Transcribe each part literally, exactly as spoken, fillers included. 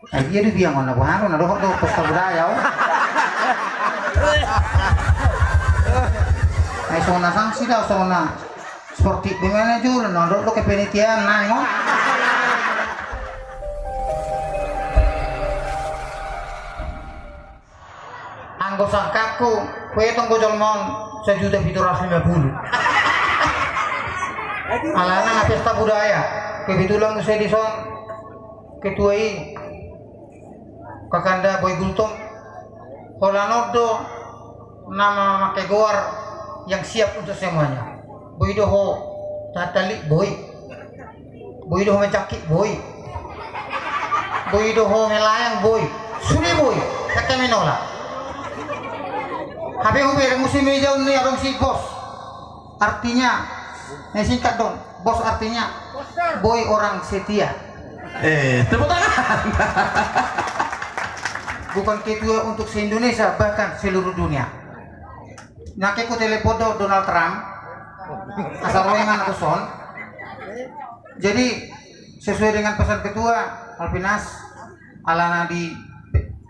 Ai dia do biang on na boha do na dohot do pesta budaya on. Ai songon na sanksi do, songon na sportif be manajer na dohot do kepanitiaan na on. Anggo sangkapku, huetong do jolma on sajuta pitu ratus lima pulu. Alana nga pesta budaya. Kebetulan muse dison ketua i kakanda Boy Gultom. Holan on do na memakai goar yang siap untuk semuanya. Boi do ho tahan tali, boi. Boi do ho manjangkit, boi. Boi do ho melayang, boi. Sude boi. Kata menola. Hape hubereng muse meja on ni adong si bos. Artinya, na singkat do, bos artinya boi orang setia. Eh, tepuk tangan. Bukan ketua untuk se-Indonesia, bahkan seluruh dunia. Nangkin hutelepon do Donald Trump. Asa ro i ma na tuson. Jadi, sesuai dengan pesan ketua, Malvinas, alana di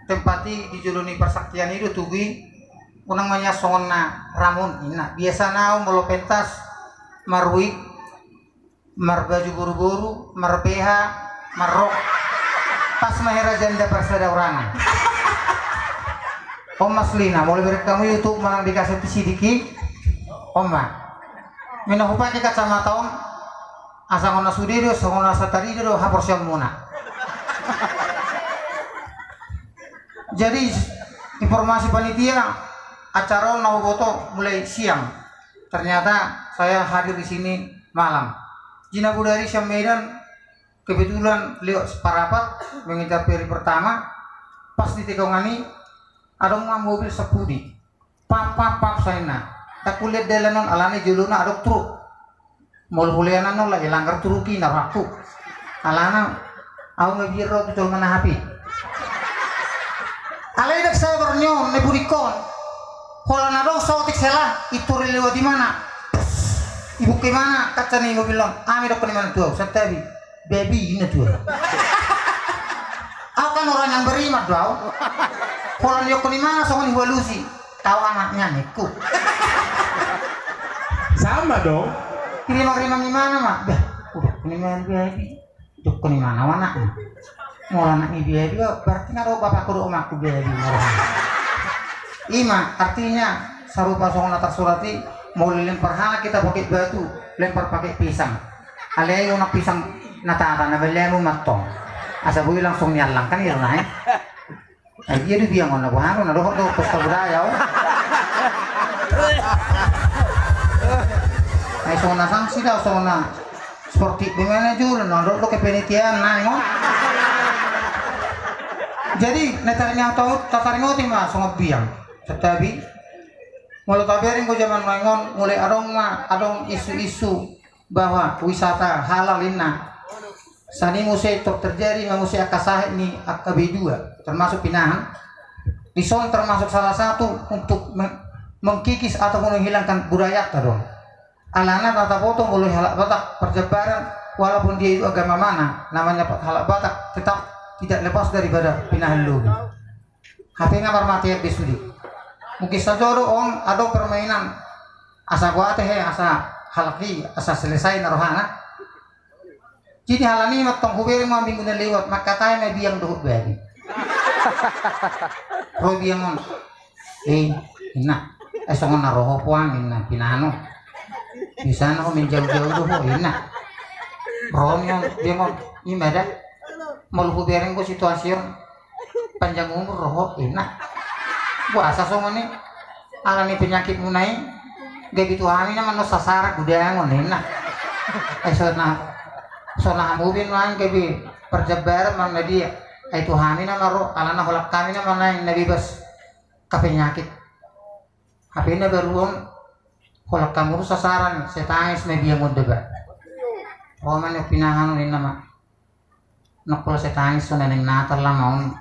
tempat i, di jolo ni parsaktian i do tugu i, unang ma nian songon na ramun, inna. Biasana au molo pentas, marui, marbaju boru-boru, mar-B H, marrok. Pas ma hera janda parsada urangan. On ma aslina, molo bereng hamu YouTube manang di kaset sidiki. On ma. Mino hupake kacamata on, asa songon na sude do, songon na satari do haporseaonmuna. Jadi, informasi panitia, acara on na huboto mulai siang. Ternyata saya hadir di sini malam. Jinabodari sian Medan, kebetulan lewat Parapat, mengincar feri pertama, pas di tikungan i, adong ma mobil sapudi. Pap, pap, pap, sainna. Ndang hulean dalan on, alana i jolona adong truk. Molo hulean on, lae, langgar truk i na rohangku. Alana, au nga biar ro tu jolma na hape. Alai ndang sabar ni on, na pudingkon. Holan adong saotik sela, intor dilewat imana. Ibungka imana kaca ni mobil on. Aha ma didokkon imana tu au, santabi. Babi, inna tu au. Au kan orang yang beriman do au. Holan didokkon imana songon i hualusi. Au anaknya, ningku. Sama dong. Dirimang-rimang imana ma. Bah, hudokkon imana babi. Didokkon imana au anakna. Molo anak ni babi, berarti nga ro bapakku dohot omakku babi. Ima, artinya, sarupa songon na tarsurat i, molo lempar halak hita pakai batu, lempar pakai pisang. Alai unang pisang na tata na balianmu ma antong. Asa boi langsung niallang kan, irna, eh. Ai dia do biang on na boha do na dohot do pesta budaya on. Ai songon na sanksi do, songon na sportif be manajer na dohot do kepanitiaan na on. Jadi na taringot, tataringoti ma songon biang. Tetapi molo tabereng do jaman nuaeng on, mulai adong ma, adong isu-isu bahwa wisata halal, inna. Sani muse tor terjadi ma muse angka sahit ni angka B dua, termasuk pinahan. Dison termasuk salah satu untuk me-, mengkikis ataupun menghilangkan budayata do. Alana tataboto molo halak Batak parjambaran, walaupun dia itu agama mana, namanya halak Batak tetap tidak lepas daripada pinahan lobi. Hape nga marmatean be sude. Mungkin sajo do on adong permainan. Asa boha ate he, asa halak i, asa selesai na rohana. Jadi halani ma antong hubereng ma minggu na lewat, mangkatai ma biang dohot babi. Ro biang on. Eh, inna. Eh, songon na ro ho puang, inna, pinahan on. Biasana ho menjauh-jauh do ho, inna. Ro on, biang on. Ima da. Molo hubereng do situasi on. Panjang umur ro ho, inna. Boasa songon i? Alani penyakitmuna i, gabe tu hami na manang sasaran gudangon, inna. Ai so na, so na hamu be nuaeng gabe parjambaran manang na dia. Ai tu hami nama ro, alana holan hami nama nuaeng na bebas angka penyakit. Hape na baru on, holan hamu do sasaran, setangis ma biang on deba. Ro ma nian pinahan on, inna ma. Nang pola setangis so na naeng Natal lama on.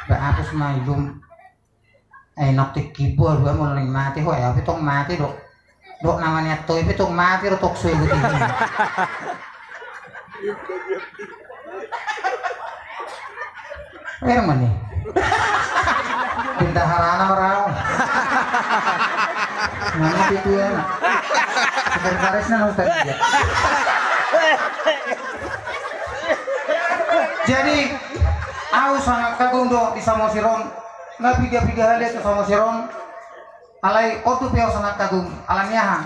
Ba hapus ma ilum. Ai nang tingki boha dua molo naeng mate ho, ai au pe tong mate do. Dok nama nian toi pe tong mate do, tong so ibu tingki. Herman nih. Bendaharana ma au. Mana itu ya? Sekretarisna na Ustaz. Jadi au sangat kagum do di Samosir on. Nga piga-piga hali tu Samosir on. Alai on dope au sangat kagum, alani aha?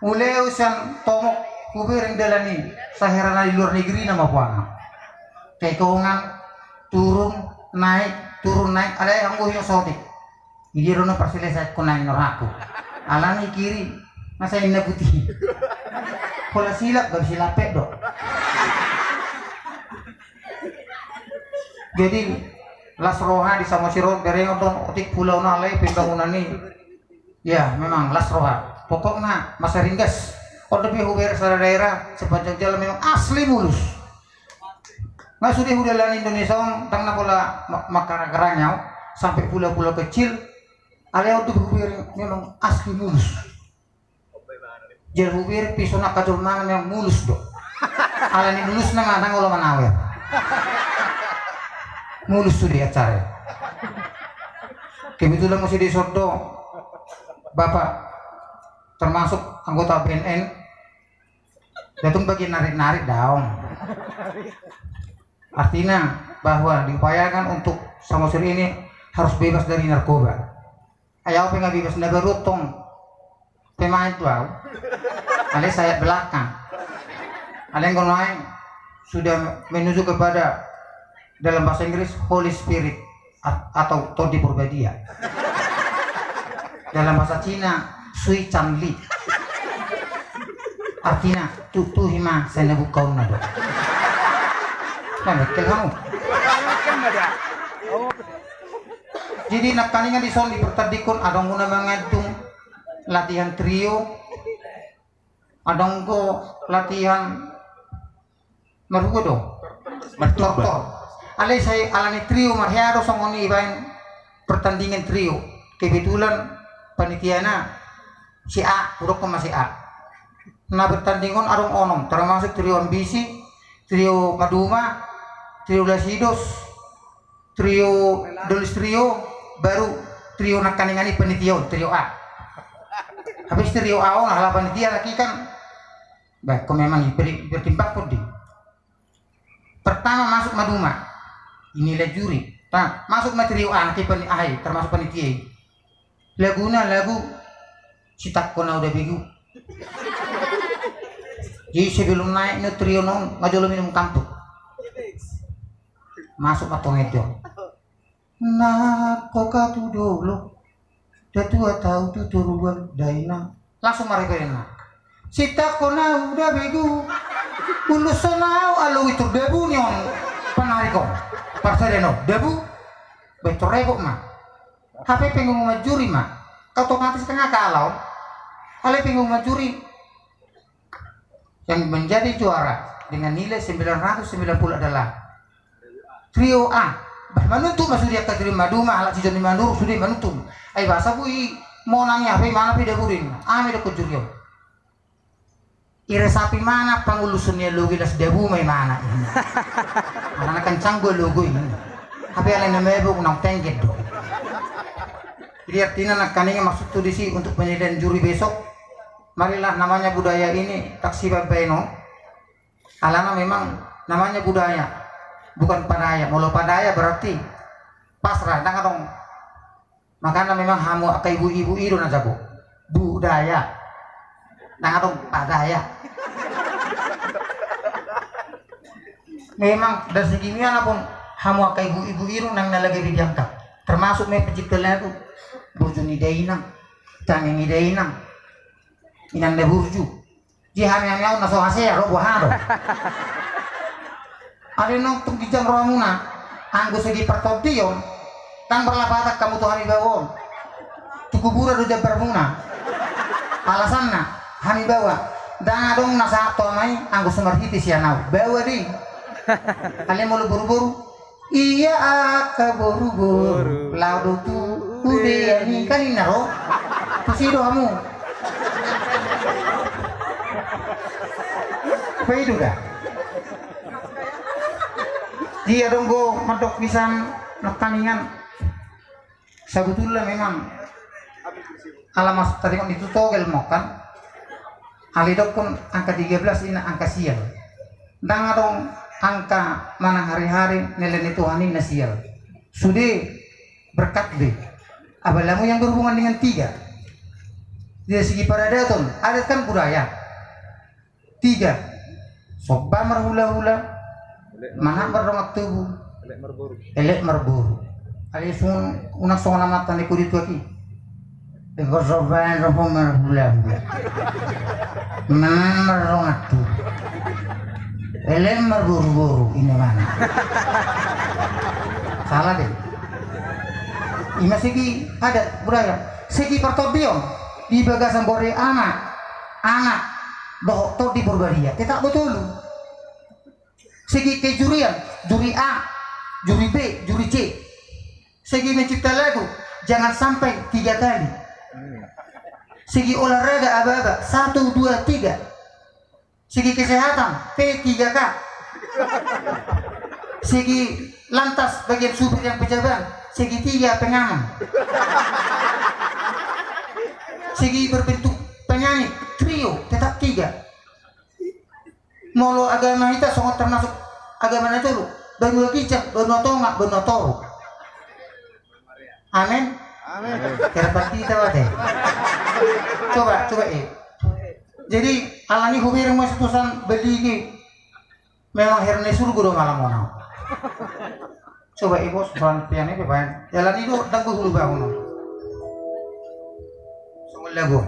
Mulai au sian tomok hubereng dalan i, sahera na di luar negeri na ma poana. Kekongan, turun, naik, turun, naik, alai anggo hian sotik. Idia do na parselesaian ko naik norako. Alani kiri, masa inna putih. Pola silap, baru silapet do. Jadi las roha di Samosir on, berengon do on otik pulau na alai pembangunan i. Ya memang las roha. Pokokna masa ringgas. On dope hubereng sada daerah sepanjang jalan memang asli mulus. Nga sude hudalani Indonesia on, ndang na pola ma-, mangkara-karangi au sampe pulau-pulau kecil. Alai on dope hubereng memang asli mulus. Jala hubereng pe songon angka jolmana memang mulus do. Alani mulusna ma ndang olo manawer. Mulus sude acara i. Kebetulan muse dison do bapak termasuk anggota B N N. Datung bagian narik-narik daong. Artinya bahwa diupayakan untuk Samosir ini harus bebas dari narkoba. Ai au pe nga bebas na baru tong pemain tu au. Alai sayap belakang. Alai anggo nuaeng sudah menuju kepada, dalam bahasa Inggris, Holy Spirit a-, atau Tondi Porbadia. Dalam bahasa Cina, Sui Chang Li. Artina, tu-, tuhi ma sai na bungkaonna do. Kan betul kamu. Jadi nangkaningan dison dipertandingkon, adong do na mangandung latihan trio, adong do latihan marhua do. Martortor. Alai sai alani trio marhea do songon i ibaen pertandingan trio. Kebetulan panitiana si A, hudokkon ma si A. Na bertanding on adong onom, termasuk trio ambisi, trio maduma, trio lasidos, trio dolis trio, baru trio nangkaningan i panitia on, trio A. Habis trio A on, ala panitia lagi kan. Bah, kok memang i per-, pertimbangkon di. Pertama masuk maduma. Ini lah juri. Nah, masuk ma trio A, nanti pani-, ahai, termasuk panitia i. Laguna lagu Sitangko na uda begu. Jadi sebelum naik no trio on, nga jolo minum kamput. Masuk ma tonget jo. Nangkok au tu dolok, da tua tau tu toruan dainang. Langsung ma referenna. Sitangko na uda begu. Ulos on au alo itur dabu ni on. Panari ko. Parsada no. Dabu. Betul rebok ma. Hape pengumuman juri ma. Otomatis tengah kalau. Alai pengumuman juri. Yang menjadi juara dengan nilai sembilan ratus sembilan puluh adalah trio A. Bah, manuntuk ma sude angka trio maduma, halak si Joni Manurung sude manuntuk. Ai basa boi monang i, hape imana pe dabu do inna. Aha ma idokkon juri on? Iresapi imana panguluson ni alogo i, las dabu ma imana inna. Alana kencang do alogo i inna. Hape alai na mabuk naung tengget do. Jadi artina nangkaningan maksudhu disi untuk penilaian juri besok. Marilah namanya budaya ini tak sibabaen on. Alana memang namanya budaya, bukan padaya. Molo padaya berarti pasrah, ndang adong. Makana memang hamu angka ibu-ibu i do na jago. Budaya. Ndang adong padaya. Memang dari segi miana pun hamu angka ibu-ibu i do nang na lagi diangkat. Termasuk me pencipta lagu. Burju ni dainang. Tangi ni dainang. Inang na burju. Di hami-hami au na so hasea ro boha do. Adi nong tung ginjang rohamuna. Anggo segi partondion, ndang berlapatan hamu tu hami baoa on. Tu kuburan do jambarmuna. Alasanna, hami baoa ndang adong na sahat tu ama i anggo so marhite sian au. Baoa do i. Alai molo boru-boru, ia angka boru-boru, boru, lao do tu udean i, kan inna ro. Tusi do hamu. Paido da. Dia dong go mandok misan Nangkaningan, sabutulna memang ala mas tadi on itu togel mokan. Alai dokkon angka tiga belas ina angka sial. Ndang adong angka manang hari-hari nilai ni Tuhan i na sial. Sude berkat be. Apalagi yang berhubungan dengan tiga. Dari segi paradaton, adat kan budaya. Tiga. Somba marhula-hula, manat mardongan tubu, elek marboru. Alai songon, unang songon amanta ni kudi tuak i. Ingkon somba, ingkon marhula-hula, manat mardongan tubu, elek marboru-boru, ina manat. Salah de. Ima segi adat budaya, segi partondion di bagasan bore anak, anak dohot Tondi Porbadia tetap do tolu. Segi kejurian, juri A, juri B, juri C. Segi mencipta lagu, jangan sampai tiga kali. Segi olahraga aba-aba, satu, dua, tiga. Segi kesehatan, P tiga K. Segi lantas bagian supir yang pejaban, segitiga pengaman. Segi berbentuk penyanyi, trio, tetap tiga. Molo agama hita songon termasuk agama na tolu, banua ginjang, banua tonga, banua toru. Amin. Amin. Kira pasti kita wate. Coba, coba, eh. Jadi, alani hubereng mas utusan beli ini. Memang herne surgo do malam ona. Coba, eh, bos, pelan pian, eh, beban. Jalan itu, danggu dulu bangun. Semua lagu.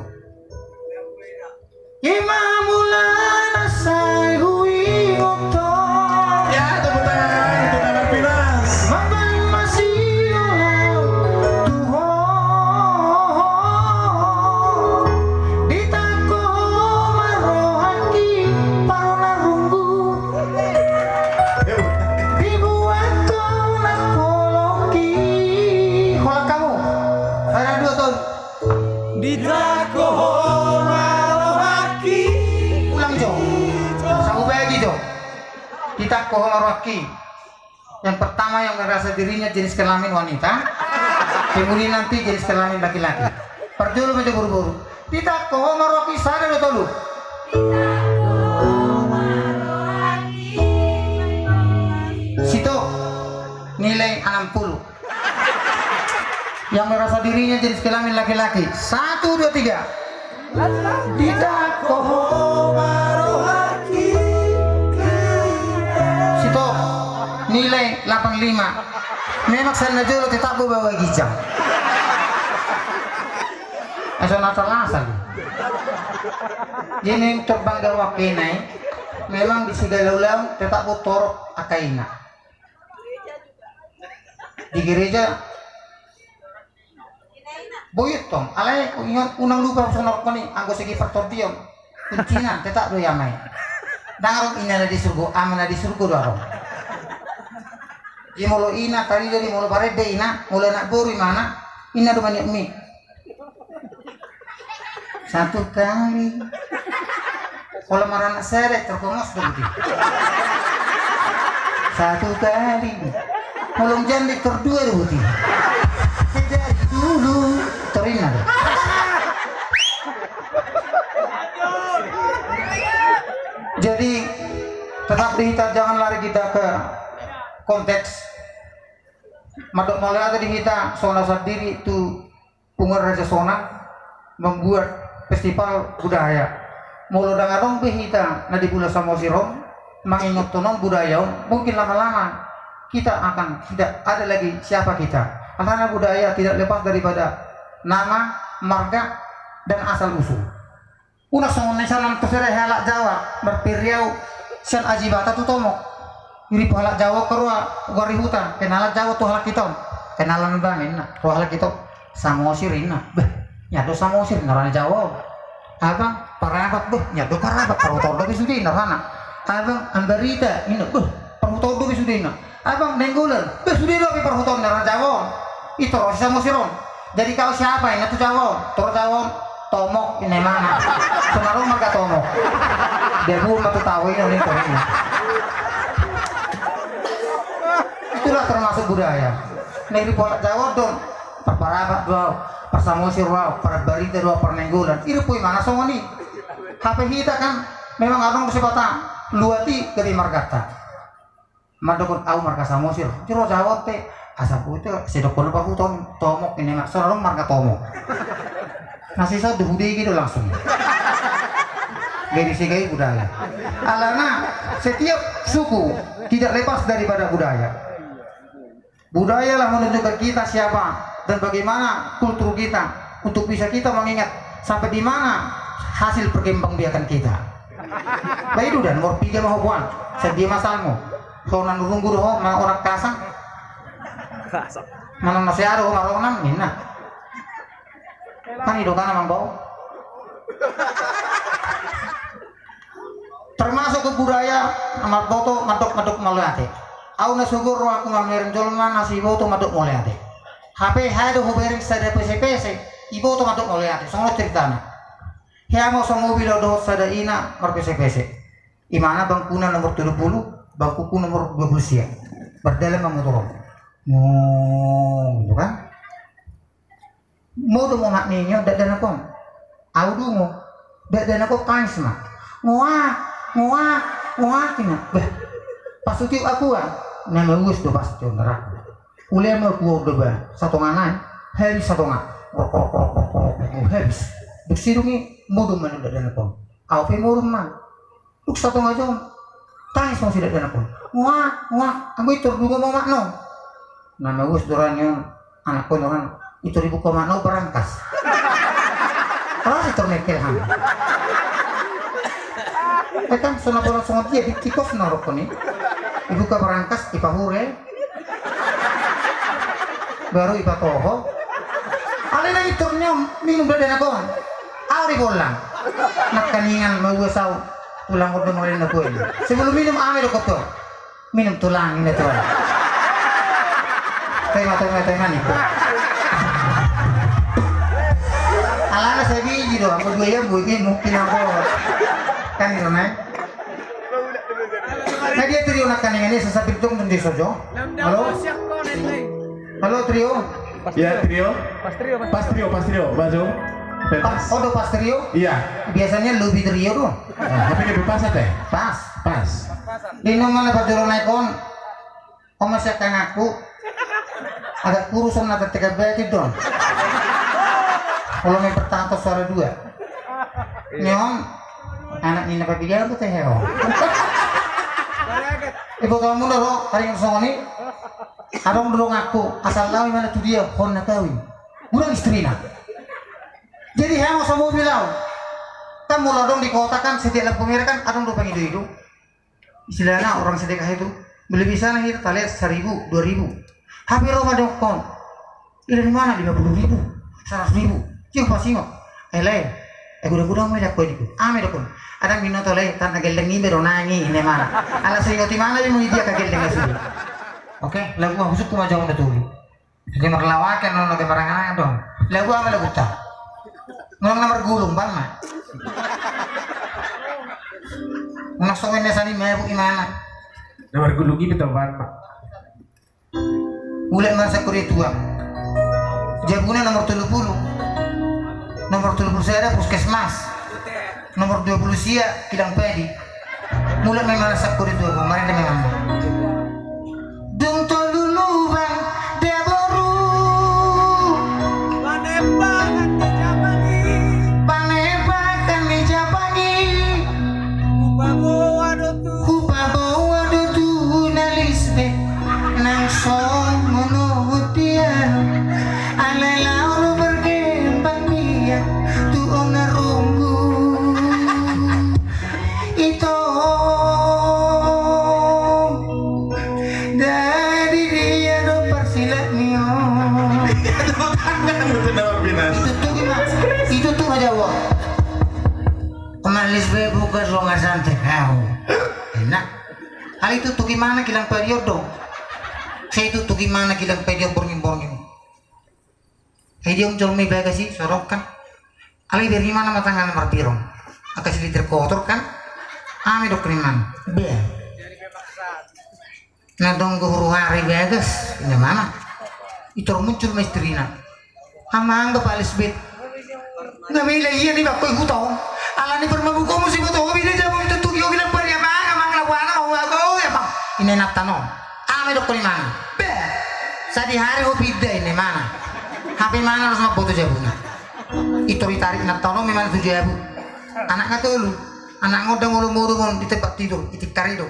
Ima mulana sai huingot ho. Ya, tepuk tangan untuk Nanar Pinas. Mambaen masiolom tu ho. Ditangko ho ma rohangki, parona runggu. Dibuat ho na holongki. Holan hamu. Sada, dua, tolu. Ditangko ho ma rohangki. Ulang jo. Sahubagi jo. Ditangko ho ma rohangki. Yang pertama yang merasa dirinya jenis kelamin wanita, kemudian nanti jenis kelamin laki-laki. Parjolo ma jo boru-boru. Ditangko ho ma rohangki, sada, dua, tolu. Sito, nilai enam puluh. Yang merasa dirinya jenis kelamin laki-laki. Satu, dua, tiga. Ditangko ho ma rohangki. Sito, nilai delapan lima. Memang sian na jolo tetap do baoa ginjang. Asal-asal. Jadi terbang dari wakena i. Memang di segala ulaon tetap do torop angka ina. Di gereja. Boi tong, alai unang lupa songon na rokkon i, anggo segi partondion. Kuncina tetap do i ama i. Ndang adong ina na di surgo, ama na di surgo do adong. Jadi molo ina tadi, jadi molo parende ina, molo anak boru imana, ina do maniop mi. Satu kali. Kalau marana sere terkongos do buti. Satu kali. Molo jande terdua do buti. Dari dulu terinna do. Jadi tetap di hita, jangan lari kita ke konteks. Mandok mauliate di hita, songon na sandiri tu Punguan Raja Sonang membuat festival budaya. Molo ndang adong be hita na di Pulau Samosir on mangingothon on budaya on, mungkin lama-lama kita akan tidak ada lagi siapa kita. Karena budaya tidak lepas daripada nama, marga, dan asal usul. Unang songon na i, songon na tusere halak Jawa, marpiri au sian Ajibata tu Tomok. Iripu halak Jawa on roa, uga rihuta, kenalan Jawa tu halak hita on. Kenalan bang, inna, tu halak hita on. Samosir, inna. Beh, inna do Samosir, inna roha ni Jawa on. Abang, Parapat, beh, inna do Parapat, parhuta do be sude, inna rohana. Abang, Ambarita, inna, beh, parhuta do be sude, inna. Abang, Nainggolan, beh, sude do be parhuta on, inna roha ni Jawa on. I toro si Samosir on. Jadi kau siapa, inna tu Jawa on? Toro Jawa on, Tomok, inna imana. Songon na ro marga Tomok. Dia buat matu tahu ini, ini, ini. Itulah termasuk budaya. Na i ripu halak Jawa do on, par Parapat do au, par Samosir do au, par Barita do au, par Nainggolan. I ripu imana songon i. Hape hita kan memang adong do sipata luat i gabe marganta. Mandok au marga Samosir, jero Jawa on te, asa bute, sai dohonon pahuton, Tomok, ninna ma, songon adong marga Tomok. Na sisongon do hudege do langsung. Gabe sega i budaya. Alana setiap suku tidak lepas daripada budaya. Budayalah menunjukkan kita siapa dan bagaimana kultur kita untuk bisa kita mengingat sampai di mana hasil perkembangbiakan kita. Baik, udah nomor tiga mau buan, sedia masalmu. Kau nang runggu doho, ma orang kasang. Mana masih ada orang orang ninna. Kan itu kan amang bau. Termasuk ke budaya, marboto mandok mandok mauliate. Au na sugul rohangku mamereng jolma na siboto mandok mauliate. Hape hea do hubereng sada pese-pese, iboto mandok mauliate. Songon ceritana. Hea ma so mobil dohot sada ina marpese-pese. Imana bangkuna nomor tolu pulu, bangkuku nomor dua pulu sia. Berdalan ma motor on. Ngong, gitu kan. Modom omak ni on dakdanak on. Au dungo. Dakdanak on tangis ma. Ngoa, ngoa, ngoa, ninna. Bah. Pas hutiop au, na mauas do pasti on, naraku. Ule ma au on do bah. Satonga nai. Habis satonga. Habis. Dung sidung i modom ma dakdanak on. Au pe modom ma. Dung satonga jom. Tangis ma si dakdanak on. Ngoa, ngoa, anggo i tor dungo ma omakna on. Na mauas do ra ni on, anakkon, orang i tor dibuka omakna on barangkas. Ras i tor mengkel hami. Eh kan, so na pola songon dia di tikos na rokon i. Dibuka barangkas, dipahure. Baru ipatoho. Alai na i tor ni on minum dakdanak on. Au di bollang. Nangkaningan mauas au. Tulang on do mangaliat na kuai. Sebelum minum ame do kotor. Minum tulang ini tuan. Tema tema tema ni. Alana sabiji do, anggo dua ia bui mungkin anggo. Kan itu nai. Na dia trio nangkaningan i sasapit dong di sojo. Halo? Halo trio. Ya trio. Pas trio, pas trio, pas trio, maju. Pas, oh do pas trio? Iya. Biasanya lebih trio do. Nah, tapi lebih pas apa ya? Pas. Pas. Di nongan apa dulu naik on? Oma siap kan aku. Agak kurus on na tertekan berarti dong. Kalau main pertama suara dua. Nyong anak nina papidian tuh teh heo. Ibu kamu dulu hari yang songon i. Adong do donganku, asal laho imana tu dia, hon na kawin. Godang istrina. Jadi hea ma so mobil au. Kan molo adong di kota kan, setiap lampu merah kan adong do pangido-ido. Istilahna orang sedekah itu. Molo bisa na hita talean saribu, dua ribu. Hape ro ma dongankon. Ida ni mana lima puluh ribu, seratus ribu. Jing pasingot. Eh lae, eh godang-godang ma i dakko i. Ame dokon. Adong binoto lae, tanda gelleng i be do nang i, ninna imana. Ala so ingot imana be molo dia ka gelleng na sude. Oke, lagu ma husuk tu ma jawab na tolu. Jadi marlawakan on, oke, marangan-angan dong. Lagu ama lagu ta. Ngulang na margulung bang ma. Ngulang songon na sani mabuk imana. Na margulung i be tau bang ma. Mulak ma sangko dia tua. Jabuna nomor tolu pulu. Nomor tolu pulu sada puskesmas. Nomor dua pulu sia kilang padi. Mulak ma imana sangko dia tua, marende ma imana. Dung tolu lubang dia boru. Panembakan ni jabangi. Panembakan ni jabangi. Hupaboa do tu. Hupaboa do tu na lisbet. Nang songon on dia, alai laho do berkembang biak tu on na runggu. Ito. Jadi dia do parsilak ni on. Itu tuh gimana? Itu tuh aja wah. Malis be buka longa santri kau. Enak. Alai tutuki mana kilang padi on do. Sai tutuki mana kilang padi on borngin-borngin. Ai dia om jolma i bagas i, sorok kan. Alai bere ni mana ma tangan martirong. Angka siliter kotor kan. Ame dok ni mana. Bea. Na dong go huru hara i bagas. Ina mana. Itor muncul ma istrina. Amang, Bapak Lisbet. Nga mela ia ni bakko i huta on. Ala ni parmabukomu si boto hobi de jabu itu tugi hobi na pari amang, amang labuana mau ago ya amang. Ina inanta on. Ame dokkon imana. Be. Sadihari hobi da ina imana. Hape imana harus mamboto jabuna. Itor itarik inanta on memang tu jabu. Anakna tolu. Anak ngodang olo moru mon di tempat tidur. Itik tarido.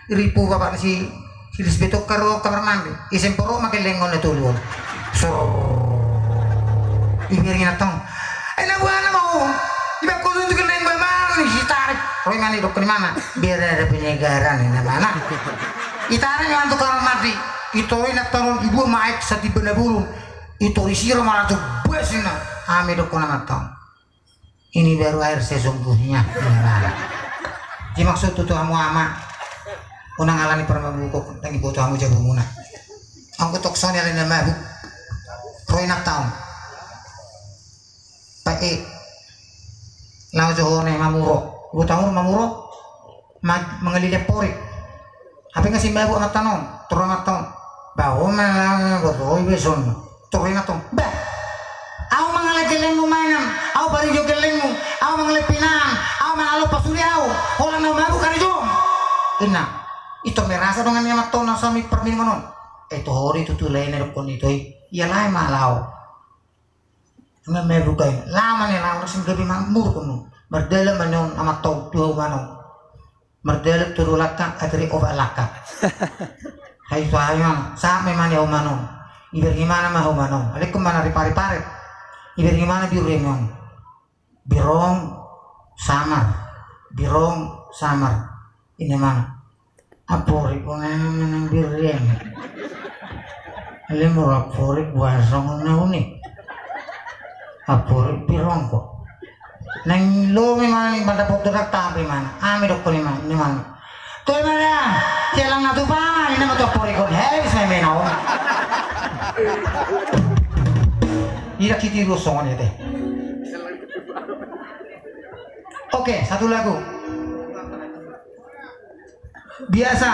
Iripu bapak ni si, si Lisbet on ro kamar mandi. Isemprot ma gelleng on na tolu on. Sor. Ibereng inanta on. Eh, na buana mau. Ibakko tu gelleng ba mau ni si tarik. Ro imana idokkon imana. Biar ada penyegaran ina imana. Itarik ma tu kamar mandi. Itor inanta on ibuat ma aek satimba na bolon. Itor isiro ma langsung bas ina. Ame dokkon amanta on. Ini baru air sesungguhnya. Jadi maksudhu tu hamu ama, unang ala ni parmabukon ndang iboto hamu jabumuna. Anggo tong songon i ala ni na mabuk, ro inanta on. Pae, laho jo ho na mamuro. Iboto hamu mamuro? Mangalili amporik. Hape nga simabuk amanta on, tor amanta on. Bah, ho ma laho na boto ho iba son. Tor inanta on. Bah. Ahu mangalap gellengmu mangan, ahu parijo gellengmu, ahu mangalap pinangan, ahu mangalap pasuri ahu. Holan na mabuk ari jo. Inna. Ito merasa dongan ni amanta on na sami parminuman on. Eh, toho di tutu lae na dokkon ito i. Ia lae ma laho. Nga mabuk ai, laho ma ni laho, sing gabe mamuruk on. Mardalan ma ni on amanta on tu hauma on. Mardalan tu dolangka, atik opat langka. Hai tu hauma, sahat ma imana hauma on. Ibereng imana ma hauma on. Alingkon ma na ripariparet. Ibereng imana biur i on. Birong samar. Birong samar. Ina imana. Amporik, unang manang bireng. Lemo amporik, buasa ngona uni. Amporik birong ko. Nang lomo imana mandapothon, tapi imana. Ame dokkon imana, imana. Toe ma da, sialang na tupa ma, ina ma tu amporik on. Hei, bisa main on. Ida kiti ruas songon i te. Oke, satu lagu. Biasa.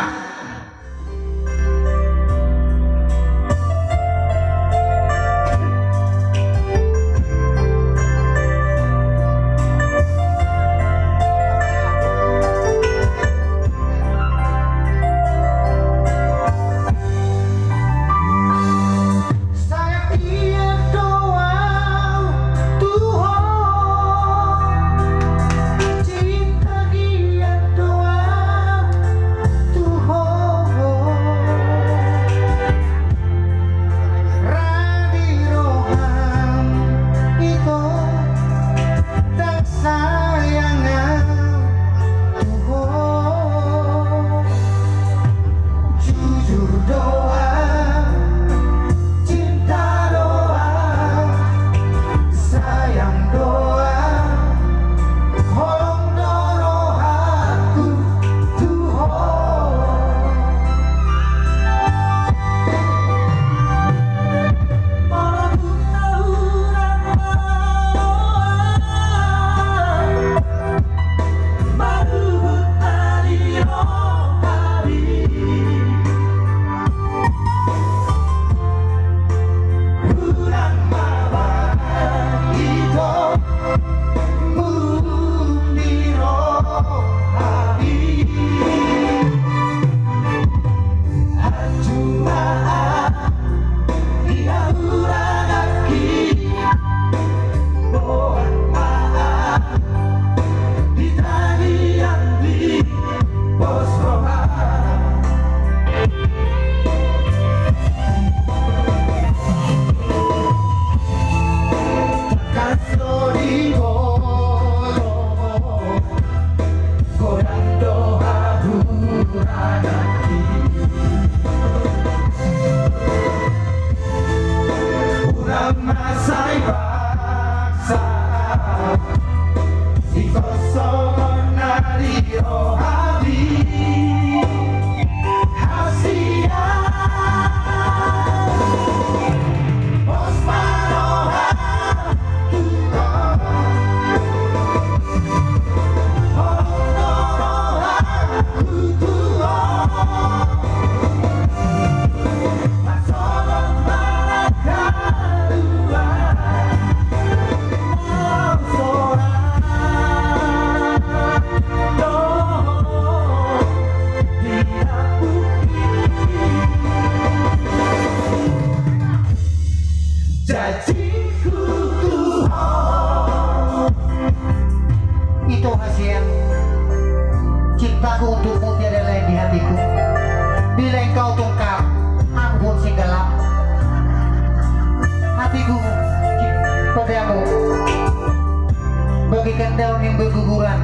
Ikan daun yang berguguran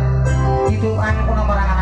itu, anu, kuna marang